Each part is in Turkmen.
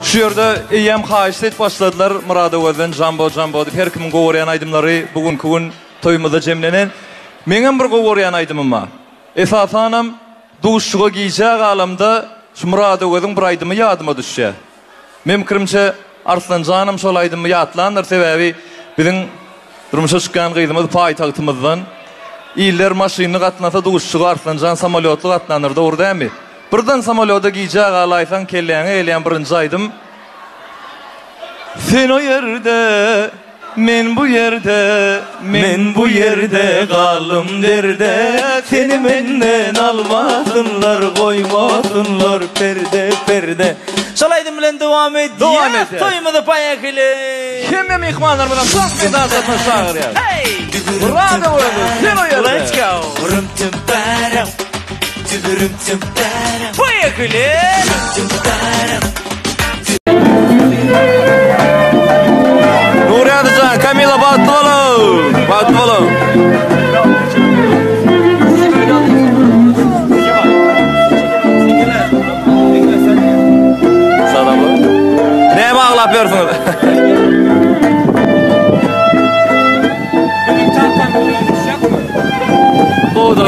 Şu ýerde eýýäm haýyşt edip başladylar Myrada Gözden Jambo Jambo diýip her kimiň gowy görýän aýdymlary bu günki gün toýumyzda jemlenen. Meňem bir gowy görýän aýdymym bar. Esasanam duşuşyga gijä galamda şu Myrada Öweziň bir aýdymy ýadyma düşýär. Meň pikirimçe Arslanjanam şol aýdymy ýatlandyr sebäbi biziň durmuşa çykýan gyzymyz paýtagtymyzdan iller maşynly gatnasa duşuşyga Arslanjan samolýotly gatnandyr dogry dälmi? Birden samolýoda gijä galaýsaň kelläňe gelýän birinji aýdym Sen o ýerde Men bu ýerde, men bu ýerde galdym derde, Seni menden almasynlar, goýmasynlar perde, perde. Şol aýdym bilen dowam edýäs Dowam edýäs. toýumyzy poýehili. Hemme myhmanlarymyzam tans meýdançasyna çagyrýas. Hey! Murada boldy, sen o ýerde. Let's go. Poýehili. Nurýady jan, Kamila bagtly boluň! Bagtly boluň! Salam. Näme aglap ýörsüňiz? Gowudyr.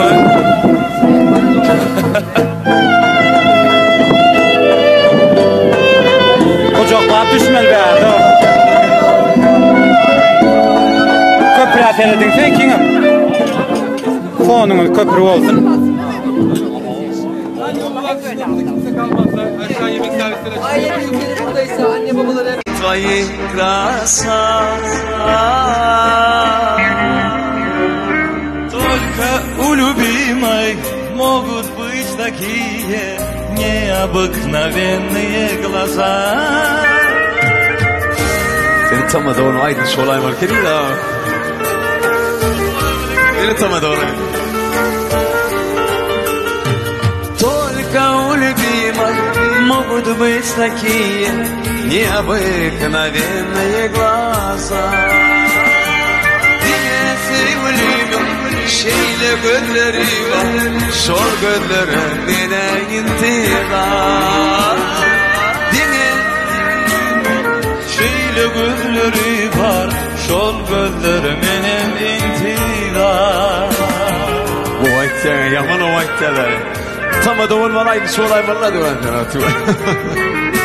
Gujaklap düşmeli bärde. Köprä serediň sen kiňim. Fonuňyz köprü bolsun. Твои краса Только у любимой могут быть такие необыкновенные глаза. Seni tamada onu aýdyn şol aýmaly kelin-a. Seni tamada onu. Только у любимой могут быть такие необыкновенные глаза. Diňe söýgülimiň şeýle gözleri bar, şol gözlere men-ä intizar. Diňe Şeýle gözleri bar, şol gözlere menem intizar. Gowy aýtýaň, ýaman gowy aýtýalar. Tamada bolmaly aýdyş bolaýmaly-la diýip.